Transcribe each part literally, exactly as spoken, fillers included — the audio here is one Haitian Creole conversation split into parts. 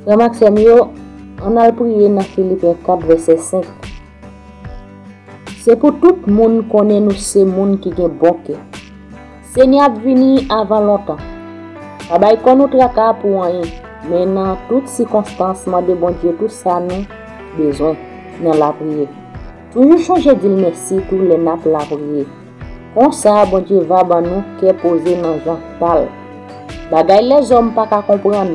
Frè m ak sè m yo, ann al priye nan Filipen kat vèsè senk. Se pou tout moun konnen nou se moun ki gen bon kè. Senyè ap vini avan lontan. Pa bay kò nou traka pou anyen, men nan tout sikonstans mande Bondye tout sa nou bezwen nan lapriyè. Toujou chonje di l mèsi tou lè n ap lapriyè. Konsa, Bondye va ban nou kè poze nan jan pa l. Bagay lèzòm pa ka konprann,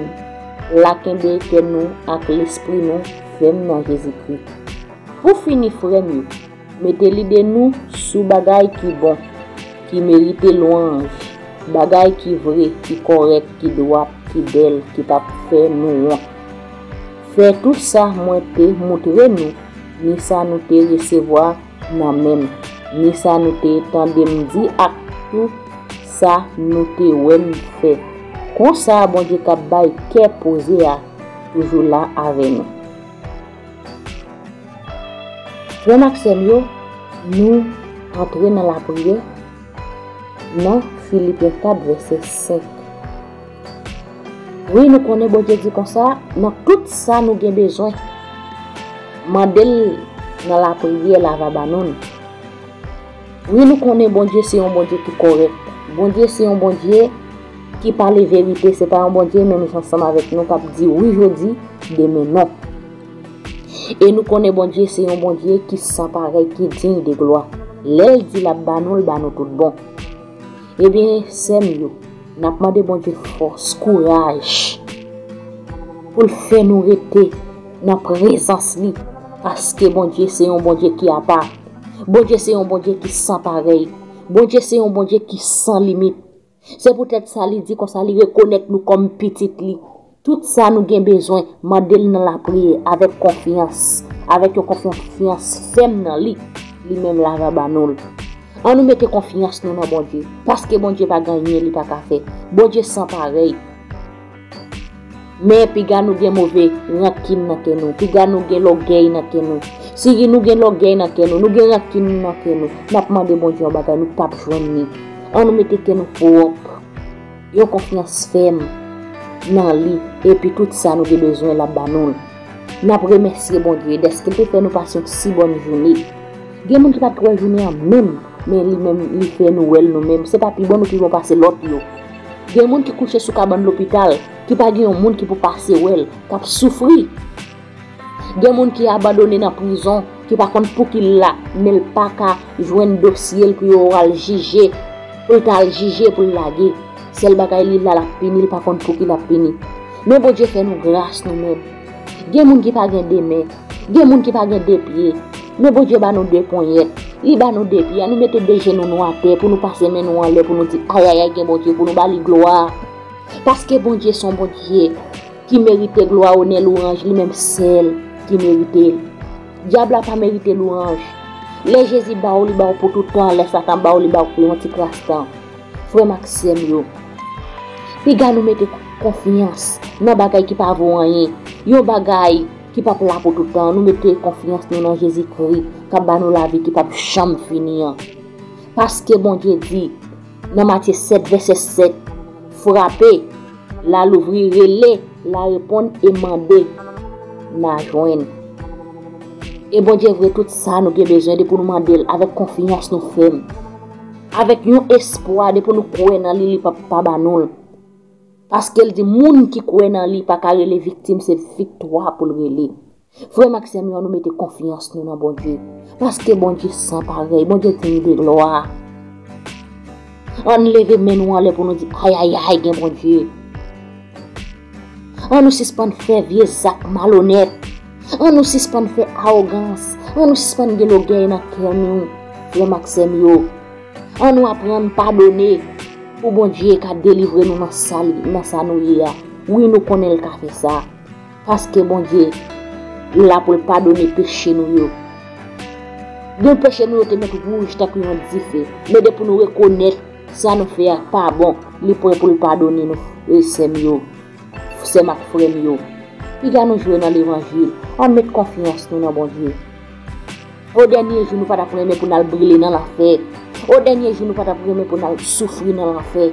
la kenbe kè nou ak lespri nou fèm nan Jezikri. Pou fini, frè m yo, mete lide nou sou bagay ki bon, ki merite lwanj, bagay ki vre, ki kòrèk, ki dwat, ki bèl, ki p ap fè nou wont. Fè tout sa mwen te moutre nou, ni sa nou te resevwa nan men m, ni sa nou te tande m di ak tou sa nou te wè m fè. Konsa, Bondye k ap bay kè poze a toujou la avè nou. Frè m ak sè m yo, nou antre nan lapriyè nan Filipen kat vèsè senk. Wi, nou konnen Bondye di konsa, nan tout sa nou gen bezwen, mande l nan lapriyè, l a va ba nou l. Wi, nou konnen Bondye se yon Bondye ki kòrèk. Bondye se yon Bondye ki pale verite. Se pa yon Bondye menm jan ansanm avèk nou k ap di wi jodi, demen non. E nou konnen Bondye se yon Bondye ki san parèy, ki diy de glwa. Lè l di l ap ba nou, l ba nou tout bon. Ebyen, sè m yo, n ap mande Bondye fòs, kouraj, pou l fè nou rete nan prezans li, paske Bondye se yon Bondye ki apa. Bondye se yon Bondye ki san parèy. Bondye se yon Bondye ki san limit. Se poutèt sa li di konsa, li rekonèt nou kòm pitit li. Tout sa nou gen bezwen, mande l nan lapriyè, avèk konfyans, avèk yon konfyans fèm nan li, li menm l a va ba nou l. Ann nou mete konfyans nou nan Bondye, paske Bondye pa gen anyen li pa ka fè. Bondye san parèy. Men piga nou gen move rankin nan kè nou, piga nou gen lògèy nan kè nou. Si nou gen lògèy nan kè nou, nou gen rankin nan kè nou, n ap mande Bondye yon bagay, nou p ap jwenn li. Ann nou mete kè nou pwòp, yon konfyans fèm nan li, epi tout sa nou gen bezwen, l ap ba nou l. N ap remèsye Bondye dèske l te fè nou pase yon si bòn jounen. Gen moun ki pa t wè jounen an menm, men li menm, li fè nou wè l nou menm. Se pa pi bon nou pi bon pase lòt yo. Gen moun ki kouche sou kabann lopital, ki pa gen yon moun ki pou pase wè l, k ap soufri. Gen moun ki abandone nan prizon, ki pa konn pouki l la, men l pa ka jwenn dosye l pou yo al jije, pou l ta al jije, pou l lage. Sèl bagay li la, l ap pini, li pa konn pouki l ap pini. Men Bondye fè nou gras nou menm. Gen moun ki pa gen de men, gen moun ki pa gen de pye. Men Bondye ba nou de ponyèt, li ba nou de pye, ann nou mete de jenou nou atè pou nou pase men nou anlè, pou nou di, ayayay, gen Bondye, pou nou ba li glwa. Paske Bondye se yon Bondye ki merite glwa, onè, lwanj, li menm sèl ki merite l. Dyab la pa merite lwanj. Lè Jezi ba w, li ba w pou tout tan, lè Satan ba w, li ba w pou yon ti kras tan. Frè m ak sè m yo, piga nou mete konfyans nan bagay ki pa vo anyen, yon bagay ki p ap la pou tout tan. Nou mete konfyans nou nan Jezikri k ap ba nou lavi ki p ap janm fini an. Paske Bondye di nan Matye sèt vèsè sèt, frape, l a louvri, rele, l a reponn, e mande, n a jwenn. E Bondye vre, tout sa nou gen bezwen, depi nou mande l avèk konfyans nou fèm, avèk yon espwa, depi nou kwè nan li, li p ap pa ba nou l. Paske l di, moun ki kwè nan li pa ka rele viktim, se viktwa pou l rele. Frè m ak sè m yo, ann nou mete konfyans nou nan Bondye. Paske Bondye san parèy, Bondye diy de glwa. Ann leve men nou anlè pou nou di, ayayay, gen Bondye. Ann nou sispann fè vye zak malonèt. Ann nou sispann fè awogans. Ann nou sispann gen lògèy nan kè nou, frè m ak sè m yo. Ann nou aprann padone pou Bondye ka delivre nou nan sa li, nan sa nou ye a. Wi, nou konnen l ka fè sa. Paske Bondye la pou l padone peche nou yo. Gen peche nou yo te mèt wouj tankou yon dife. Men depi nou rekonèt sa nou fè a pa bon, li prè pou l padone nou, e sè m yo, sè m ak frè m yo. Piga nou jwe nan levanjil. Ann met konfyans nou nan Bondye. O dènye jou, nou pa t ap renmen pou n al brile nan lanfè. O dènye jou, nou pa t ap renmen pou n al soufri nan lanfè.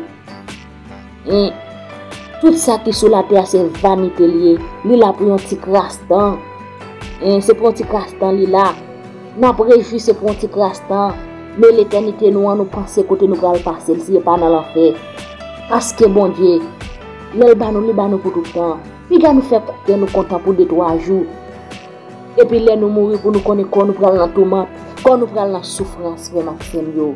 Hen. Tout sa ki sou latè a se vanite li ye. Li la pou yon ti kras tan. En, se pou yon ti kras tan li la. N ap rejwi se pou yon ti kras tan. Men letènite nou an, nou panse kote nou pral pase l si se pa nan lanfè. Paske Bondye, lè l ba nou, li ba nou pou tout tan. Piga nou fè kè nou kontan pou de twa jou. Epi lè nou mouri pou nou konnen kò nou pral nan toumant, kò nou pral nan soufrans, frè m ak sè m yo.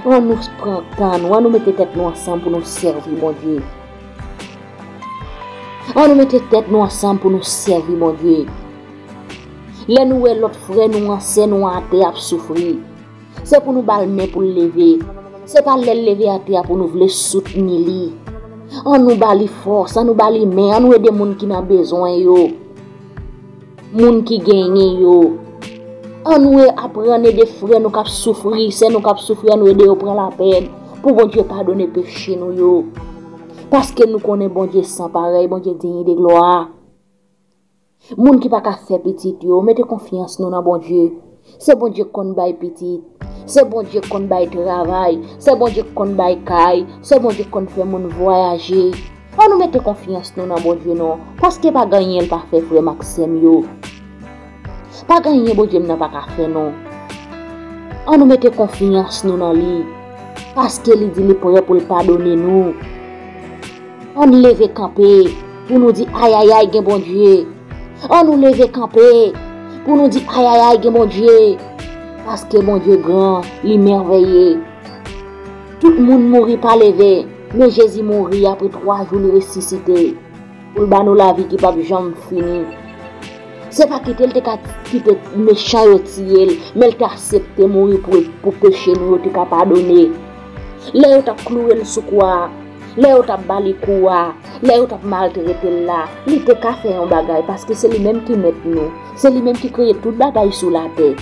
Ann nou pran tan nou, ann nou mete tèt nou ansanm pou nou sèvi Bondye. Ann nou mete tèt nou ansanm pou nou sèvi Bondye. Lè nou wè lòt frè nou an, sè nou an atè ap soufri, se pou nou ba l men pou l leve. Se pa lè l leve atè a pou nou vle soutni li. Ann nou ba li fòs, ann nou ba li men, ann nou ede moun ki nan bezwen yo. Moun ki genyen yo. Ann nou aprann ede frè nou k ap soufri, sè nou k ap soufri, ann nou ede yo pran lapèn pou Bondye padone peche nou yo. Paske nou konnen Bondye san parèy, Bondye digne de glwa. Moun ki pa ka fè pitit yo, mete konfyans nou nan Bondye. Se Bondye k konn bay pitit. Se Bondye k konn bay travay. Se Bondye k konn bay kay. Se Bondye k konn fè moun vwayaje. Ann nou mete konfyans nou nan Bondye non, paske pa gen anyen l pa fè, frè m ak sè m yo. Pa gen anyen Bondye m nan pa ka fè non. Ann nou mete konfyans nou nan li, paske li di li prè pou l padone nou. Ann leve kanpe pou nou di ayayay gen Bondye. Ann nou leve kanpe pou nou di ayayay gen Bondye. Paske Bondye gran, li mèvèye. Tout moun mouri pa leve, men Jezi mouri, apre twa jou li resisite. Pou l ba nou lavi ki p ap janm fini. Se pa kite l te ka kite mechan yo tiye l, men l te aksepte mouri pou, pou peche nou yo te ka padone. Lè yo t ap klouwe l sou kwa a, lè yo t ap ba li kou a, lè yo t ap maltrete l la, li te ka fè yon bagay, paske se li menm ki mèt nou, se li menm ki kreye tout bagay sou latè.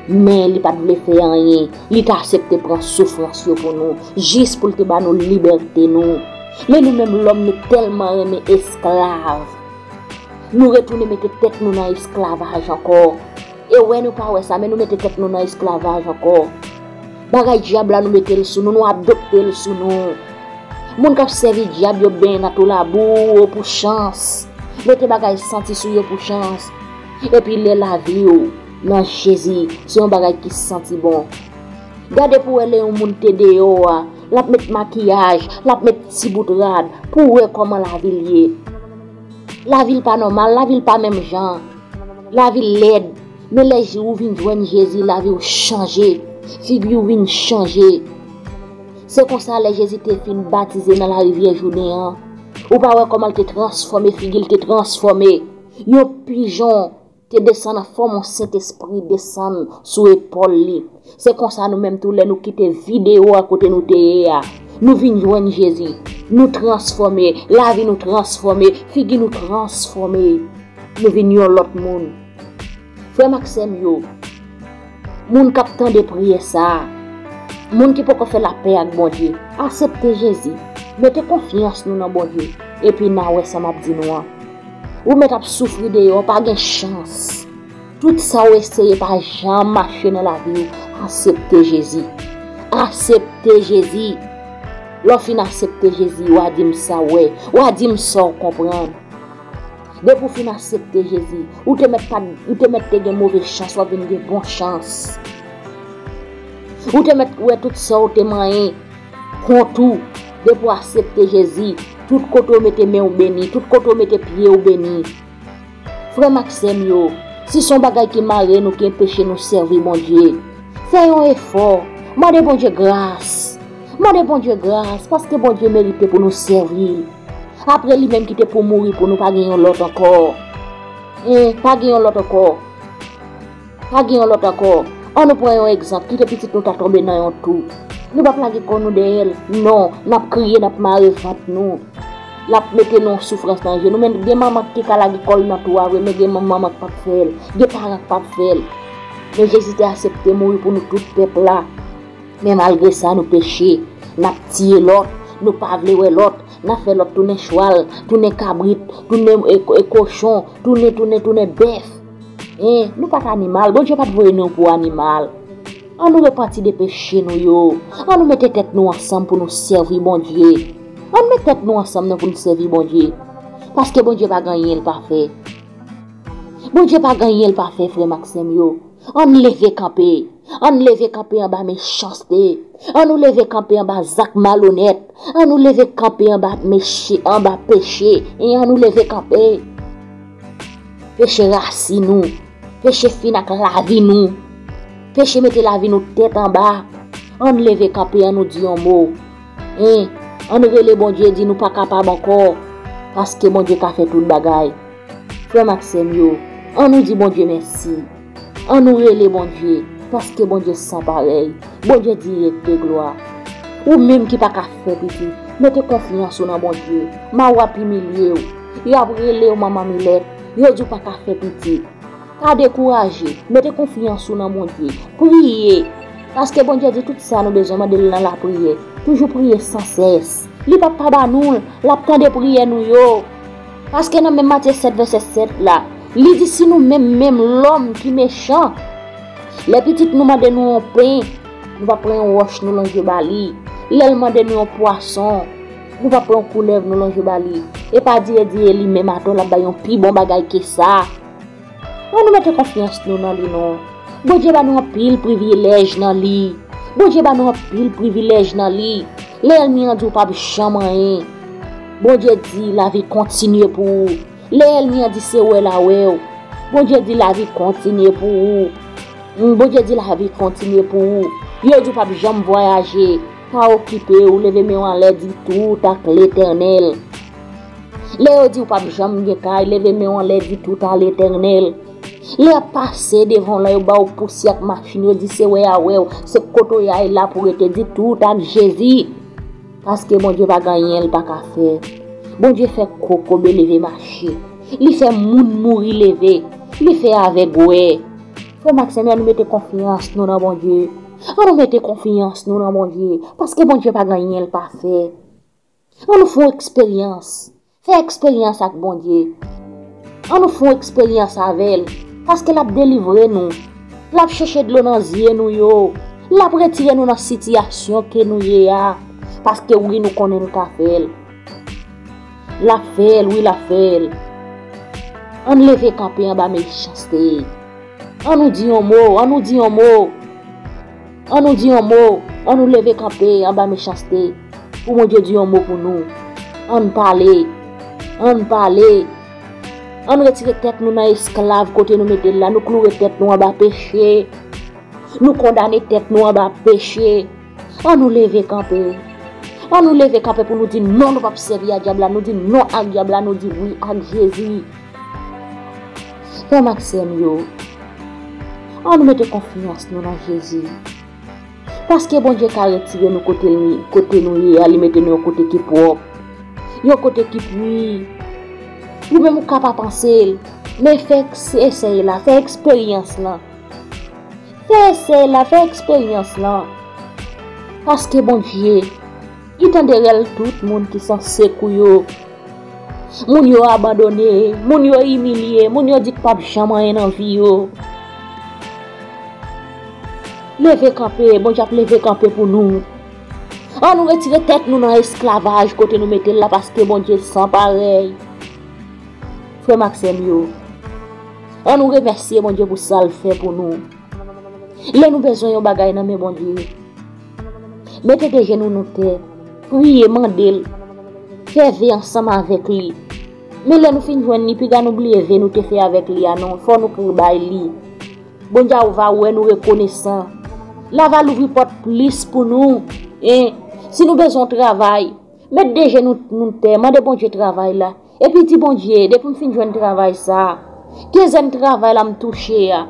Men li pa t vle fè anyen, li te aksepte pran soufrans yo pou nou, jis pou l te ba nou libète nou. Men nou menm lòm, nou tèlman renmen esklav. Nou retounen mete tèt nou nan esklavaj ankò. E wè nou pa wè sa, men nou mete tèt nou nan esklavaj ankò. Bagay dyab la, nou mete l sou nou, nou adopte l sou nou. Moun k ap sèvi dyab yo benyen nan tou labou pou chans. Mete bagay santi sou yo pou chans. Epi lè lavi w nan Jezi, se yon bagay ki santi bon. Gade pou wè lè yon moun te deyò a, l ap met makiyaj, l ap met ti bout rad, pou w wè kòman lavi l ye. Lavi l pa nòmal, lavi l pa menm jan. Lavi l lèd. Men lè ou vin jwenn Jezi, lavi w chanje. Figi w vin chanje. Se konsa lè Jezi te fin batize nan larivyè Jouden an, ou pa wè kòman l te transfòme, figi l te transfòme. Yon pijon te desann an fòm yon Sentespri desann sou epòl li. Se konsa nou menm tou, lè nou kite videyo a kote nou te ye a, nou vin jwenn Jezi. Nou transfòme, lavi nou transfòme, figi nou transfòme. Nou vin yon lòt moun. Frè m ak sè m yo, moun k ap tande priyè sa a, moun ki poko fè lapè ak Bondye, aksepte Jezi. Mete konfyans nou nan Bondye. Epi n a wè sa m ap di nou an. Ou mèt ap soufri deyò, pa gen chans. Tout sa w eseye pa janm mache nan lavi w. Aksepte Jezi. Aksepte Jezi. Lè w fin aksepte Jezi, w a di m sa w wè. W a di m sa w konprann. Depi w fin aksepte Jezi, ou te mèt pa, ou te mèt te gen move chans, w ap vin gen bon chans. Ou te mèt wè tout sa w te manyen kont ou. Depi w aksepte Jezi, tout kote w mete men w beni, tout kote w mete pye w beni. Frè m ak sè m yo, si se yon bagay ki mare nou, ki anpeche nou sèvi Bondye, fè yon efò. Mande Bondye gras. Mande Bondye gras, paske Bondye merite pou nou sèvi l. Apre li menm ki te pou mouri pou nou, pa gen yon lòt ankò. En, pa gen yon lòt ankò. Pa gen yon lòt ankò. Ann nou pran yon egzanp, kite pitit nou ta tonbe nan yon twou. Nou p ap lage kò nou dèyè l. Non, n ap kriye, n ap mare vant nou. L ap mete nou yon soufrans nan je nou. Men gen manman ki ka lage kò l nan twou a vre, men gen manman k p ap fè l. Gen paran k p ap fè l. Men Jezi te aksepte mouri pou nou tout pèp la. Men malgre sa, nou peche. N ap tiye lòt. Nou pa vle wè lòt. N ap fè lòt tounen chwal, tounen kabrit, tounen e, e kochon, tounen, tounen, tounen bèf. En, nou pa t animal. Bondye pa t voye nou pou animal. Ann nou repanti de peche nou yo. Ann nou mete tèt nou ansanm pou nou sèvi Bondye. Ann met tèt nou ansanm non pou n sèvi Bondye. Paske Bondye pa gen anyen l pa fè. Bondye pa gen anyen l pa fè, frè m ak sè m yo. Ann leve kanpe. Ann leve kanpe anba mechanste. Ann nou leve kanpe anba zak malonèt. Ann nou leve kanpe anba meche, anba peche. E ann nou leve kanpe. Peche rasin nou. Peche fin ak lavi nou. Peche mete lavi nou tèt anba. Ann leve kanpe, ann nou di yon mo. Hein, ann rele Bondye, di nou pa kapab ankò. Paske Bondye ka fè tout bagay. Frè m ak sè m yo, ann nou di Bondye mèsi. Ann nou rele Bondye, paske Bondye san parèy. Bondye dirèk de glwa. Ou menm ki pa ka fè pitit, mete konfyans ou nan Bondye. Mawo ap imilye w. Y ap rele w manman milèt. Yo di w pa ka fè pitit. Pa dekouraje. Mete konfyans ou nan Bondye. Priye. Paske Bondye di tout sa nou bezwen mande l nan lapriyè. Toujou priye san sès. Li p ap pa ba nou l. L ap tande priyè nou yo. Paske nan menm Matye sèt vèsè sèt la, li di si nou menm, menm lòm ki mechan, lè pitit nou mande nou yon pen, nou pa pran yon wòch nou lonje ba li. Lè l mande nou yon pwason, nou pa pran yon koulèv nou lonje ba li. E pa dire dire li menm atò l ap bay yon pi bon bagay ke sa. Ann nou mete konfyans nou nan li non. Bondye ba nou anpil privilèj nan li. Bondye ba nou anpil privilèj nan li. Lè ènmi an di w p ap janm anyen, Bondye di lavi kontinye pou ou. Lè ènmi an di se wè l a wè w, Bondye di lavi kontinye pou ou. Mm, Bondye di lavi kontinye pou ou. Yo di w p ap janm vwayaje, pa okipe w, leve men w anlè di tout ak Letènèl. Lè yo di w p ap janm gen kay, leve men w anlè di tout a Letènèl. Lè y ap pase devan w la, yo ba w pousyè ak machin, yo di se wè a wè w, se kote w ye a, e la pou w rete, di tout ak Jezi. Paske Bondye pa gen anyen l pa ka fè. Bondye fè kokobe leve mache. Li fè moun mouri leve. Li fè avèg wè. Frè m ak sè m yo, ann nou mete konfyans nou nan Bondye. Ann nou mete konfyans nou nan Bondye. Paske Bondye pa gen anyen l pa fè. Ann nou fè yon eksperyans. Fè eksperyans ak Bondye. Ann nou fè yon eksperyans avè l. Paske l ap delivre nou. L ap chèche dlo nan zye nou yo. L ap retire nou nan sitiyasyon ke nou ye a. Paske wi, nou konnen l ka fè l. L ap fè l, wi, l ap fè l. Ann leve kanpe anba mechanste. Ann nou di yon mo, ann nou di yon mo. Ann nou di yon mo, ann nou leve kanpe anba mechanste. Pou Bondye di yon mo pou nou. Ann pale, ann pale. Ann retire tèt nou nan esklav kote nou mete l la. Nou kloure tèt nou anba peche. Nou kondane tèt nou anba peche. Ann nou leve kanpe. Ann nou leve kanpe pou nou di non, nou p ap sèvi a dyab la. Nou di non ak dyab la, nou di wi ak Jezi. Frè m ak sè m yo, ann nou mete konfyans nou nan Jezi. Paske Bondye ka retire nou kote, kote nou ye a, li mete nou yon kote ki pwòp, yon kote ki pi. Ou menm ou ka pa panse l, men fè esèy la, fè eksperyans lan. Fè esèy la, fè eksperyans lan. Paske Bondye, li tande rèl tout moun ki san sekou yo. Moun yo abandone, moun yo imilye, moun yo di k p ap janm anyen nan vi yo. Leve kanpe, Bondye ap leve kanpe pou nou. Ann nou retire tèt nou nan esklavaj kote nou mete l la, paske Bondye san parèy. Frè m ak sè m yo, ann nou remèsye Bondye pou sa l fè pou nou. Lè nou bezwen yon bagay nan men Bondye, mete de jenou nou tè, priye, mande l, fè ve ansanm avèk li. Men lè nou fin jwenn li, piga nou bliye ve nou te fè avèk li a non, fò nou kri bay li. Bondye a va wè nou rekonesan. L a va louvri pòt plis pou nou. En, si nou bezwen yon travay, met de jenou nou tè, mande Bondye travay la. Epi di Bondye, depi m fin jwenn travay sa, kenzèn travay la m touche a,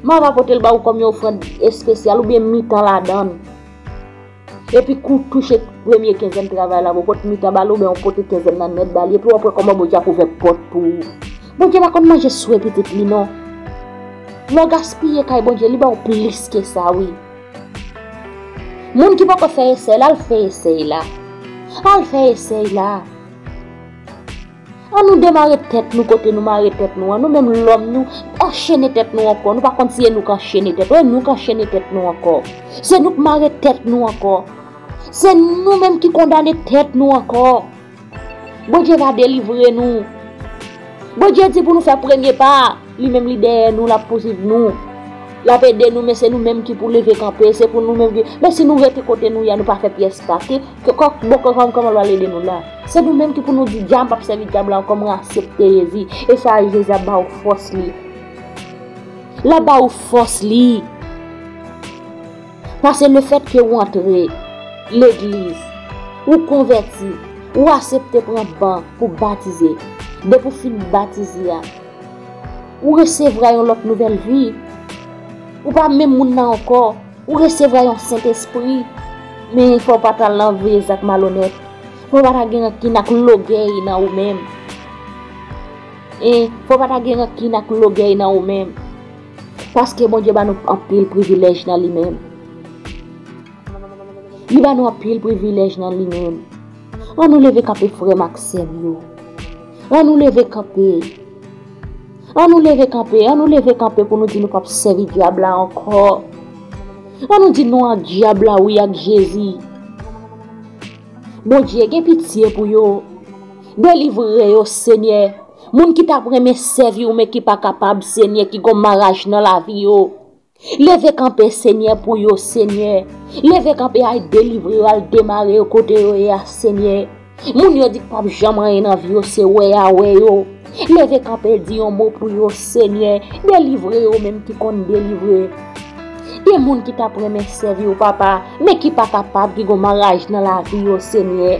m ava pote l ba ou kòm yon ofrann espesyal oubyen mitan ladan l. Epi kou touche premye kenzèn travay la, ou pot mitan ba l oubyen ou pote kenzèn nan nèt ba li, epi w ap wè kòman Bondye ap ouvè pòt pou ou. Bondye pa konn manje swen pitit li non. Lè w gaspiye kay Bondye, li ba w plis ke sa wi. Moun ki poko fè esèy la, al fè esèy la. Al fè esèy la. Ann nou demare tèt nou kote nou mare tèt nou an. Nou menm lòm nou, anchene tèt nou ankò. Nou pa konn si e nou k anchene tèt. Wi, nou k anchene tèt nou ankò. Se nou k mare tèt nou ankò. Se nou menm ki kondane tèt nou ankò. Bondye va delivre nou. Bondye di pou nou fè premye pa. Li menm li dèyè nou, l ap pousuiv nou. L ap ede nou, men se nou menm ki pou leve kanpe. Se pou nou menm ki, men si nou rete kote nou ye a, nou pa fè pyès pa. Ki, ki, kò, bon, kò, kò, kòman l pral ede nou la? Se nou menm ki pou nou di, dyab, m p ap sèvi dyab la ankò, mwen aksepte Jezi. E sa, Jezi ap ba ou fòs li. L ap ba ou fòs li. Paske lefètke ou antre legliz, ou konvèti, ou aksepte pran ban pou batize. Depi w fin batize a, ou resevwa yon lòt nouvèl vi. Ou pa menm moun nan ankò. Ou resevwa yon Sentespri. Men fò w pa t al nan vye zak malonèt. Fò w pa ta gen rankin ak logèy nan ou menm. E fò w pa ta gen rankin ak logèy nan ou menm. Paske Bondye ba nou anpil privilèj nan li menm. Li ba nou anpil privilèj nan li menm. An nou leve kanpe, frè m ak sè m yo. An nou leve kanpe. An nou leve kanpe, an nou leve kanpe pou nou di nou p ap sèvi dyab la ankò. An nou di non ak dyab la, wi ak Jezi. Bondye, gen pitye pou yo. Delivre yo, Senyè. Moun ki t ap renmen sèvi w, men ki pa kapab, Senyè, ki gon maraj nan lavi yo. Leve kanpe, Senyè, pou yo, Senyè. Leve kanpe, al delivre yo, al demare yo kote yo ye a, Senyè. Moun yo di k p ap janm anyen nan vi yo, se wè a wè yo. Leve kanpe, di yon mo pou yo, Senyè. Delivre yo menm ki konn delivre. Gen moun ki t ap renmen sèvi w, papa, men ki pa kapab, ki gon maraj nan lavi yo, Senyè.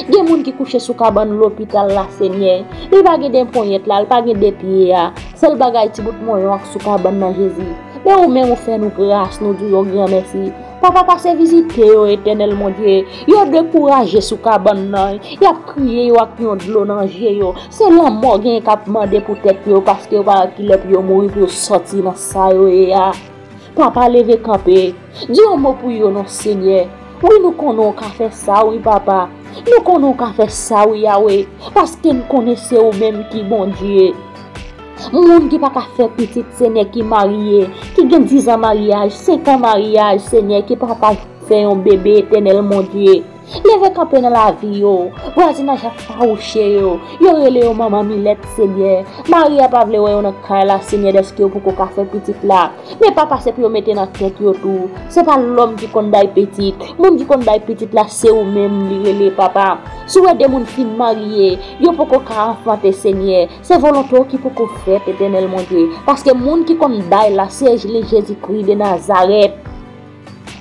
Gen moun ki kouche sou kabann lopital la, Senyè. Li pa gen de ponyèt la, li pa gen de pye a. Sèl bagay, ti bout monyon ak sou kabann nan, Jezi. Men ou menm ou fè nou gras, nou di w yon gran mèsi. Papa, pase vizite yo, Etènèl Bondye. Yo dekouraje sou kabann nan. Y ap kriye, yo ak yon dlo nan je yo. Se lanmò genyen k ap mande pou tèt yo, paske yo pa wè kilè pou yo mouri, pou yo sòti nan sa yo ye a. Papa, leve kanpe. Di yon mo pou yo non, Senyè. Wi, nou konnen w ka fè sa, wi, papa. Nou konnen w ka fè sa, wi, Yawe. Paske n konnen se ou menm ki Bondye. Moun ki pa ka fè pitit, Senyè, ki marye, ki gen diz an maryaj, senk an maryaj, Senyè, ki pa ka fè yon bebe, Etènèl Bondye. Leve kanpe nan lavi yo. Vwazinaj ap fawouche yo. Yo rele yo manman milèt, Senyè. Mari a pa vle wè yo nan kay la, Senyè, dèske yo poko ka fè pitit la. Men papa, se pou yo mete nan tèt yo tou. Se pa lòm ki konn bay pitit. Moun ki konn bay pitit la, se ou menm li rele, papa. Si w wè de moun fin marye, yo poko ka anfante, Senyè. Se volonte w ki poko fèt, Etènèl Bondye. Paske moun ki konn bay la, se Jezikri de Nazarèt.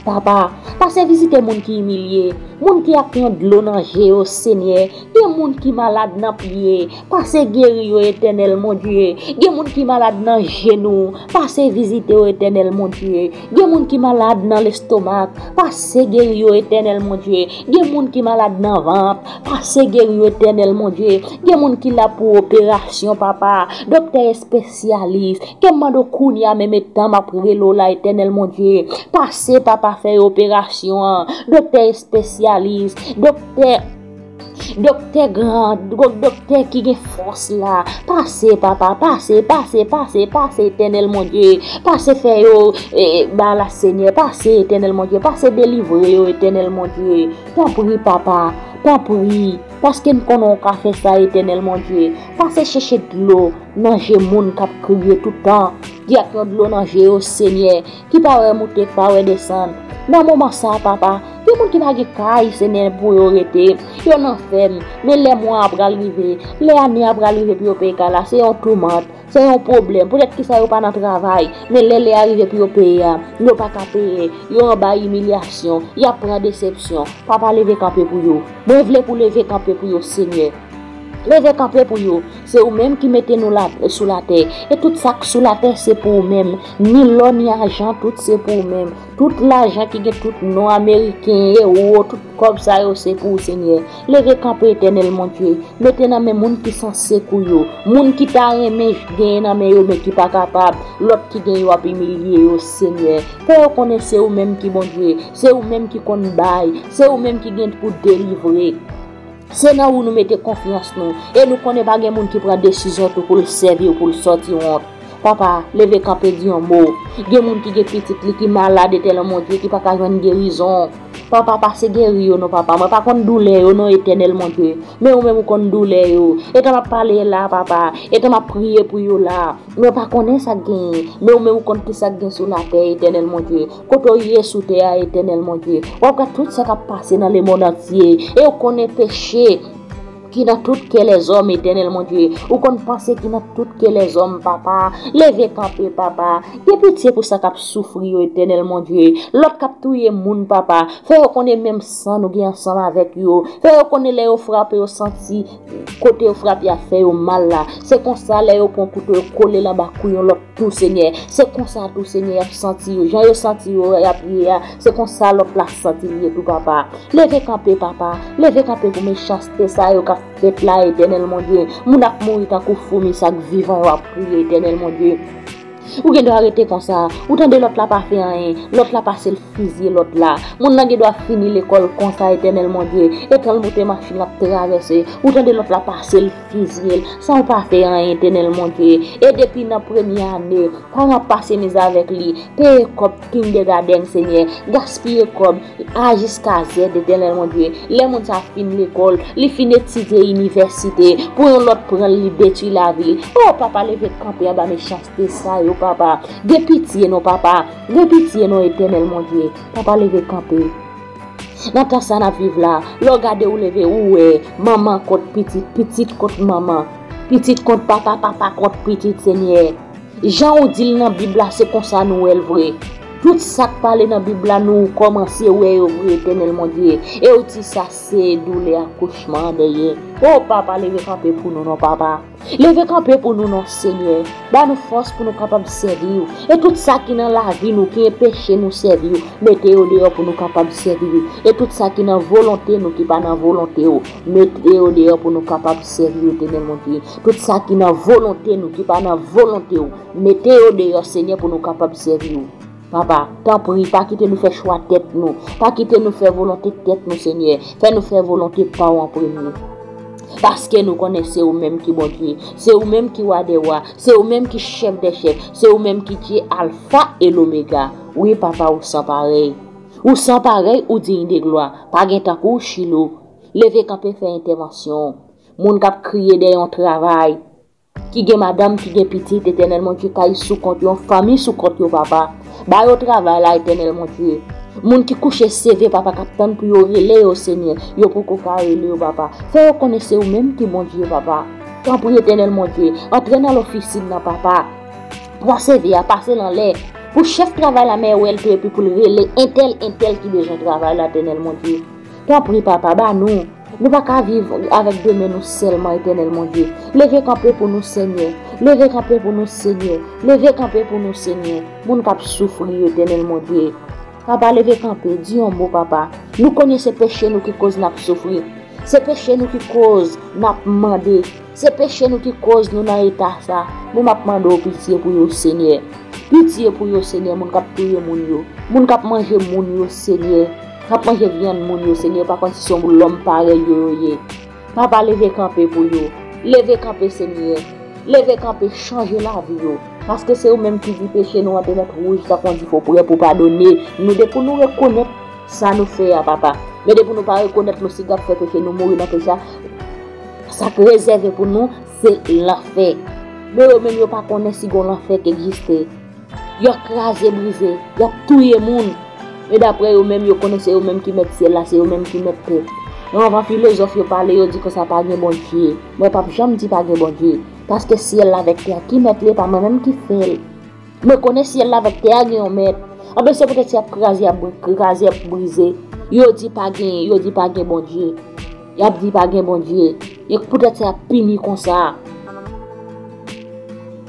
Papa, pase vizite moun ki imilye, moun ki ak yon dlo nan je yo, Senyè. Gen moun ki malad nan pye, pase geri yo, Etènèl Bondye. Gen moun ki malad nan jenou, pase vizite yo, Etènèl Bondye. Gen moun ki malad nan lestomak, pase geri yo, Etènèl Bondye. Gen moun ki malad nan vant, pase geri yo, Etènèl Bondye. Gen moun ki la pou operasyon, papa. Doktè espesyalis, ke m mande w kounye a menm etan m ap rele w la, Etènèl Bondye. Pase, papa, fè operasyon an. Doktè espesyalis, doktè, doktè gran, dok- doktè ki gen fòs la. Pase, papa, pase, pase, pase, pase, Etènèl Bondye. Pase fè yo, e, ba la, Senyè. Pase, Etènèl Bondye. Pase delivre yo, Etènèl Bondye. Tanpri, papa, tanpri. Paske n konnen w ka fè sa, Etènèl Bondye. Pase chèche dlo nan je moun k ap kriye toutan, ki ak yon dlo nan je yo, Senyè, ki pa wè moute, ki pa wè desann. Nan moman sa a, papa, gen moun ki pa gen kay, Senyè, pou yo rete. Yo nan fèm. Men lè mwa a pral rive, lè ane a pral rive pou yo peye kay la, se yon toumant, se yon pwoblèm. Poutèt ki sa yo pa nan travay, men lè lè a rive pou yo peye a, yo pa ka peye. Yo anba imilyasyon, y ap pran desepsyon. Papa, leve kanpe pou yo. Mwen vle pou leve kanpe pou yo, Senyè. Leve kanpe pou yo. Se ou menm ki mete nou la, sou latè. E tout sa k sou latè, se pou ou menm. Ni lò, ni ajan, tout se pou ou menm. Tout lajan ki gen tout non ameriken, ewo, tout kòb sa yo, se pou ou, Senyè. Leve kanpe, Etènèl Bondye. Mete nan men moun ki sanse kou yo. Moun ki ta renmen genyen nan men yo, men ki pa kapab. Lòt ki gen yo ap imilye yo, Senyè. Fè yo konnen se ou menm ki Bondye. Se ou menm ki konn bay. Se ou menm ki gen pou delivre. Se nan ou nou mete konfyans nou. E nou konnen pa gen moun ki pran desizyon tou pou l sèvi w, pou l sòti wont. Papa, leve kanpe, di yon mo. Gen moun ki gen pitit li ki malad, Etènèl Bondye, ki pa ka jwenn gerizon. Papa, pase geri yo non, papa. Mwen pa konn doulè yo non, Etènèl Bondye. Men ou menm ou konn doulè yo. Etan m ap pale la, papa. Etan m ap priye pou yo la. Mwen pa konnen sa k genyen. Men ou menm ou konn ki sa k gen sou latè, Etènèl Bondye. Kote w ye sou tè a, Etènèl Bondye. W ap gad tout sa k ap pase nan lemonn antye. E ou konnen peche ki nan tout kè lèzòm, Etènèl Bondye. Ou konn panse ki nan tout kè lèzòm, papa. Leve kanpe, papa. Gen pitye pou sa k ap soufri yo, Etènèl Bondye. Lòt k ap touye moun, papa. Fè yo konnen menm san nou gen ansanm avèk yo. Fè yo konnen lè yo frape, yo santi kote yo frape a fè yo mal la. Se konsa, lè yo pran kouto, yo kole l anba kou yon lòt tou, Senyè. Se konsa tou, Senyè, y ap santi yo. Jan yo santi yo, y ap ye a, se konsa lòt la santi l ye tou, papa. Leve kanpe, papa. Leve kanpe pou mechanste sa yo k ap fèt la, Etènèl Bondye. Moun ap mouri tankou foumi, sa k vivan yo ap kriye, Etènèl Bondye. Ou gen dwa rete konsa. Ou tande lòt la pa fè anyen. Lòt la pase l fizye lòt la. Moun nan gen dwa fini lekòl konsa, Etènèl Bondye. Etan l moute machin l ap travèse. Ou tande lòt la pase l fizye l. San w pa fè anyen, Etènèl Bondye. E depi nan premye ane, paran ap pase mizè avèk li. Peye kòb kindergarten, Senyè. Gaspiye kòb. A jiska zèd, Etènèl Bondye. Lè moun sa fin lekòl, li fin etidye inivèsite, pou yon lòt pran l, li detwi lavi l. O, papa, leve kanpe anba mechanste sa yo, papa. Gen pitye non, papa. Gen pitye non, Etènèl Bondye. Papa, leve kanpe. Nan tan sa n ap viv la, lè w gade, ou leve, ou wè manman kont pitit, pitit kont manman, pitit kont papa, papa kont pitit, Senyè. Jan ou di l nan Bib la, se konsa nou wè l vre. Tout sa k pale nan Bib la, nou kòmanse wè yo vre, Etènèl Bondye. E ou di sa se doulè akouchman an dèyè. O, papa, leve kanpe pou nou non, papa. Leve kanpe pou nou non, Senyè. Ba nou fòs pou nou kapab sèvi w. E tout sa ki nan lavi nou, ki enpeche nou sèvi w, mete yo deyò pou nou kapab sèvi w. E tout sa ki nan volonte nou, ki pa nan volonte w, mete yo deyò pou nou kapab sèvi w, Etènèl Bondye. Tout sa ki nan volonte nou, ki pa nan volonte w, mete yo deyò, Senyè, pou nou kapab sèvi w. Papa, tanpri, pa kite nou fè chwa tèt nou. Pa kite nou fè volonte tèt nou, Senyè. Fè nou fè volonte pa w an premye. Paske nou konnen se ou menm ki Bondye. Se ou menm ki Wa dè wa. Se ou menm ki Chèf dè chèf. Se ou menm ki Dye Alfa e Lomega. Wi, papa, ou san parèy. Ou san parèy, ou diy de glwa. Pa gen tankou w, Chilo. Leve kanpe, fè entèvansyon. Moun k ap kriye dèyè yon travay, ki gen madanm, ki gen pitit, Etènèl Bondye, kay sou kont yo, fanmi sou kont yo, papa. Ba yo travay la, Etènèl Bondye. Moun ki kouche seve, papa, k ap tann pou yo rele yo, Senyè, yo poko ka rele yo, papa. Fè yo konnen se ou menm ki Bondye, papa. Tanpri, Etènèl Bondye, antre nan lofisin nan, papa. Pran seve a, pase l anlè. Pou chèf travay la, men wè l tou, epi pou l rele entèl, entèl ki bezwen travay la, Etènèl Bondye. Tanpri, papa, ba nou. Nou pa ka viv avèk de men nou sèlman, Etènèl Bondye. Leve kanpe pou nou, Senyè. Leve kanpe pou nou, Senyè. Leve kanpe pou nou, Senyè. Moun k ap soufri yo, Etènèl Bondye. Papa, leve kanpe, di yon mo, papa. Nou konnen se peche nou ki koz n ap soufri. Se peche nou ki koz n ap mande. Se peche nou ki koz nou nan eta sa. Men m ap mande w pitye pou yo, Senyè. Pitye pou yo, Senyè, moun k ap touye moun yo. Moun k ap manje moun yo, Senyè. K ap manje vyann moun yo, Senyè. Pa konn si se yon lòm parèy yo, yo ye. Papa, leve kanpe pou yo. Leve kanpe, Senyè. Leve kanpe, chanje lavi yo. Paske se ou menm ki di peche nou an te mèt wouj tankou yon difo, prè pou padone nou. Depi nou rekonèt sa nou fè a, papa. Men depi nou pa rekonèt, nou siga ap fè peche, nou mouri nan peche a. Sa k rezève pou nou, se lanfè. Men yo menm, yo pa konnen si gon lanfè k egziste. Y ap kraze, brize, y ap touye moun. Men daprè yo menm, yo konnen se yo menm ki mèt syèl la, se yo menm ki mèt tè. Yon anvan filozòf yo pale, yo di konsa pa gen Bondye. Mwen p ap janm di pa gen Bondye. Paske syèl la avèk tè a, ki mèt li, e pa mwen menm ki fè l. Mwen konnen syèl la avèk tè a gen yon mèt. Anben, se poutèt sa y ap kraze, y ap kraze, y ap brize. Yo di pa gen, yo di pa gen Bondye. Y ap di pa gen Bondye. E poutèt sa y ap pini konsa.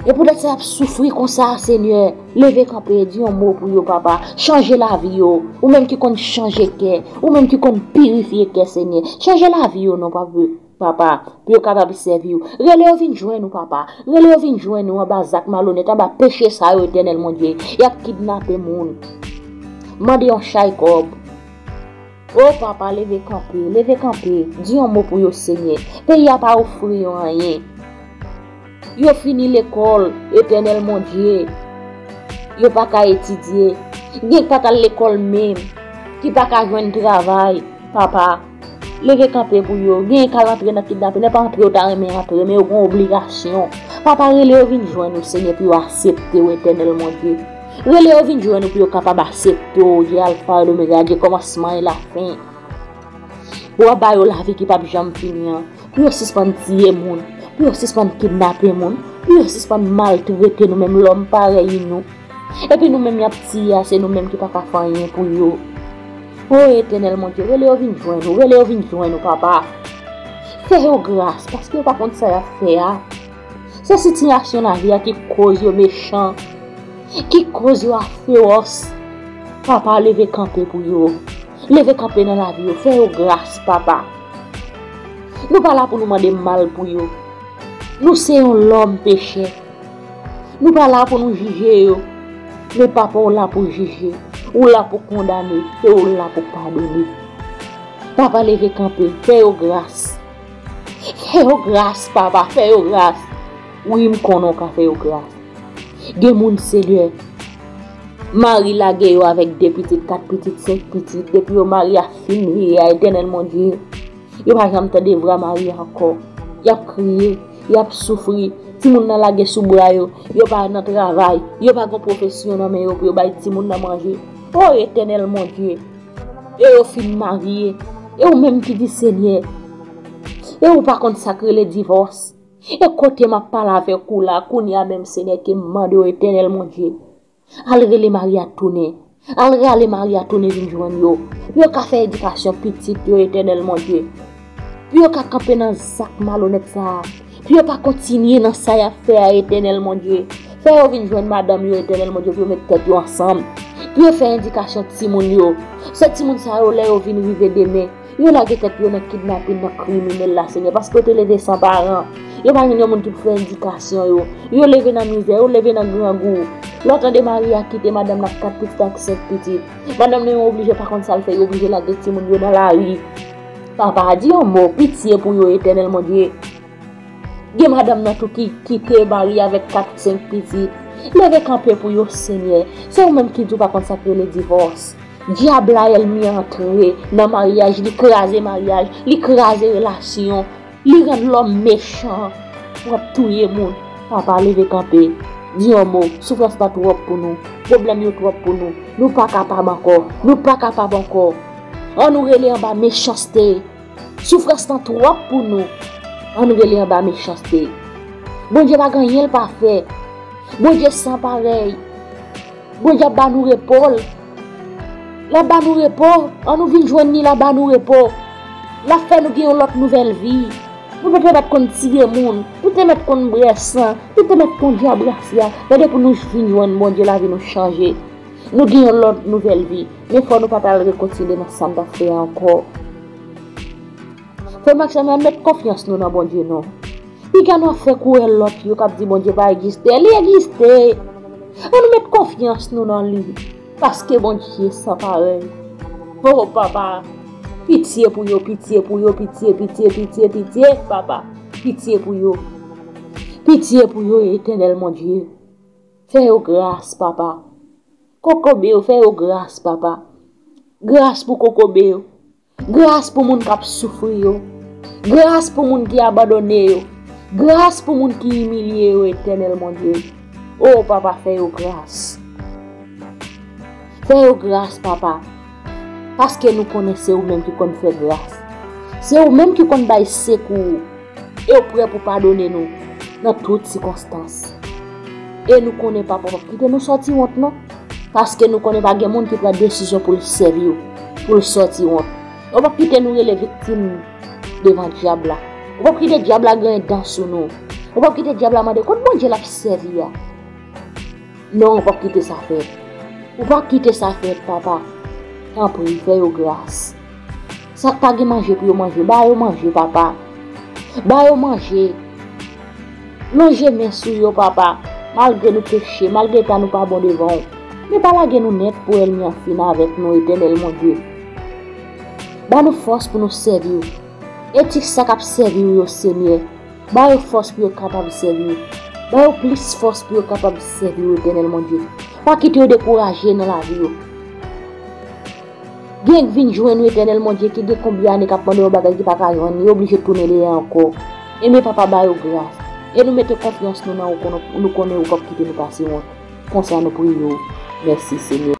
E poutèt sa y ap soufri konsa, Senyè. Leve kanpe, di yon mo pou yo, papa. Chanje lavi yo. Ou menm ki konn chanje kè. Ou menm ki konn pirifye kè, Senyè. Chanje lavi yo, non, papa. Papa, pou yo kapab sèvi w. Rele yo vin jwenn ou, papa. Rele yo vin jwenn ou anba zak malonèt, anba peche sa yo, Etènèl Bondye. Y ap kidnape moun. Mande yon chay kòb. O papa, leve kanpe, leve kanpe. Di yon mo pou yo, Senyè. Peyi a pa ofri yo anyen. Yo fini lekòl, Etènèl Bondye. Yo pa ka etidye. Gen k pa t al lekòl menm, ki pa ka jwenn travay, Papa. Leve kanpe pou yo. Gen k al antre nan kidnapin, nan pa antre yo ta renmen antre, men yo gen obligasyon. Papa, rele yo vin jwenn ou, Senyè, pou yo aksepte w, Etènèl Bondye. Rele yo vin jwenn ou pou yo kapab aksepte w, Dye Alfa e Omega, Dye kòmansman e lafen. Pou w ap ba yo lavi ki p ap janm fini an. Pou yo sispann tiye moun. Pou yo sispann kidnape moun. Pou yo sispann maltrete nou menm lòm parèy nou. Epi nou menm y ap tiye a, se nou menm ki pa ka fè anyen pou yo. O Etènèl Bondye, rele yo vin jwenn ou, rele yo vin jwenn ou, Papa. Fè yo gras, paske yo pa konn sa y ap fè a. Se sitiyasyon lavi a ki koz yo mechan, ki koz yo afewòs. Papa, leve kanpe pou yo. Leve kanpe nan lavi yo. Fè yo gras, Papa. Nou pa la pou nou mande mal pou yo. Nou se yon lòm pechè. Nou pa la pou nou jije yo. Men Papa, ou la pou jije. Ou la pou kondane. E ou la pou padone. Papa, leve kanpe. Fè yo gras. Fè yo gras, Papa. Fè yo gras. Wi, m konnen w ka fè yo gras. Gen moun, Senyè, mari lage yo avèk de pitit, kat pitit, senk pitit. Depi yo mari a fin vire a, Etènèl Bondye, yo pa janm tande vwa mari a ankò. Y ap kriye, y ap soufri. Timoun nan lage sou bra yo. Yo pa nan travay. Yo pa gen pwofesyon nan men yo pou yo bay timoun nan manje. O Etènèl Bondye, e yo fin marye. E ou menm ki di, Senyè, e ou pa konn sa k rele divòs. E kote m ap pale avèk ou la, kounye a menm, Senyè, ke m mande w, Etènèl Bondye, al rele mari a tounen. Al rale mari a tounen vin jwenn yo. Pou yo ka fè edikasyon pitit yo, Etènèl Bondye. Pou yo ka kanpe nan zak malonèt sa a. Pou yo pa kontinye nan sa y ap fè a, Etènèl Bondye. Fè yo vin jwenn madanm yo, Etènèl Bondye, pou yo met tèt yo ansanm. Pou yo fè edikasyon timoun yo. Se timoun sa yo, lè yo vin rive demen, yo lage tèt yo nan kidnapin, nan kriminèl la, Senyè, paske yo te leve san paran. Yo pa jwenn yon moun ki pou fè edikasyon yo. Yo leve nan mizè, yo leve nan grangou. Lè w tande mari a kite madanm nan ak kat pitit ak senk pitit. Madanm nan yo oblije pa konn sa l fè, yo oblije lage timoun yo nan lari. Papa, di yon mo, pitye pou yo, Etènèl Bondye. Gen madanm nan tou ki kite mari avèk kat, senk pitit. Leve kanpe pou yo, Senyè. Se ou menm ki di w pa konn sa k rele divòs. Dyab la, ènmi an, antre nan maryaj, li kraze maryaj, li kraze relasyon, li rann lòm mechan pou ap touye moun. Papa, leve kanpe. Di yon mo, soufrans lan twòp pou nou, pwoblèm yo twòp pou nou. Nou pa kapab ankò, nou pa kapab ankò. An nou rele anba mechanste. Soufrans lan twòp pou nou. An nou rele anba mechanste. Bondye pa gen anyen l pa fè. Bondye san parèy. Bondye ap ba nou repo l. L ap ba nou repo. An nou vin jwenn li, l ap ba nou repo. L ap fè nou gen yon lòt nouvèl vi. Nou te mèt konn tiye moun. Nou te mèt konn bwè san. Nou te mèt konn dyabrasi a. Men depi nou vin jwenn Bondye, lavi nou chanje. Nou gen yon lòt nouvèl vi. Men fò nou pa t al rekontinye nan sa n t ap fè a ankò. Frè m ak sè m, ann met konfyans nou nan Bondye non. Piga nou ap fè kourè lòt yo k ap di Bondye pa egziste. Li egziste. Ann nou met konfyans nou nan li. Paske Bondye san parèy. O Papa, pitye pou yo, pitye pou yo, pitye, pitye, pitye, pitye, Papa. Pitye pou yo. Pitye pou yo, Etènèl Bondye. Fè yo gras, Papa. Kokobe yo, fè yo gras, Papa. Gras pou kokobe yo. Gras pou moun k ap soufri yo. Gras pou moun ki abandone yo. Gras pou moun ki imilye yo, Etènèl Bondye. O Papa, fè yo gras. Fè yo gras, Papa. Paske nou konnen se ou menm ki konn fè gras. Se ou menm ki konn bay sekou. E ou prè pou padone nou nan tout sikonstans. E nou konnen, Papa, w p ap kite nou sòti wont, non. Paske nou konnen pa gen moun ki pran desizyon pou l sèvi w, pou l sòti wont. Ou p ap kite nou rele viktim devan dyab la. Ou p ap kite dyab la genyen dan sou nou. Ou p ap kite dyab la mande kot Bondye l ap sèvi a. Non, ou p ap kite sa fèt. Ou p ap kite sa fèt, Papa. Tanpri, fè yo gras. Sa k pa gen manje pou yo manje, ba yo manje, Papa. Ba yo manje. Lonje men sou yo, Papa. Malgre nou peche, malgre eta nou pa bon devan w. Men pa lage nou nèt pou ènmi an fin avèk nou, Etènèl Bondye. Ba nou fòs pou nou sèvi w. Etik sa k ap sèvi w yo, Senyè. Ba yo fòs pou yo kapab sèvi w. Ba yo plis fòs pou yo kapab sèvi w, Etènèl Bondye. Pa kite yo dekouraje nan lavi yo. Gen k vin jwenn ou, Etènèl Bondye, ki gen konbyen ane k ap mande yon bagay ki pa ka jwenn, yo oblije tounen dèyè ankò. Ebyen, Papa, ba yo gras. E nou mete konfyans nou nan ou, konnen, nou konnen ou p ap kite nou pase wont. Konsa nou priye w. Mèsi, Senyè.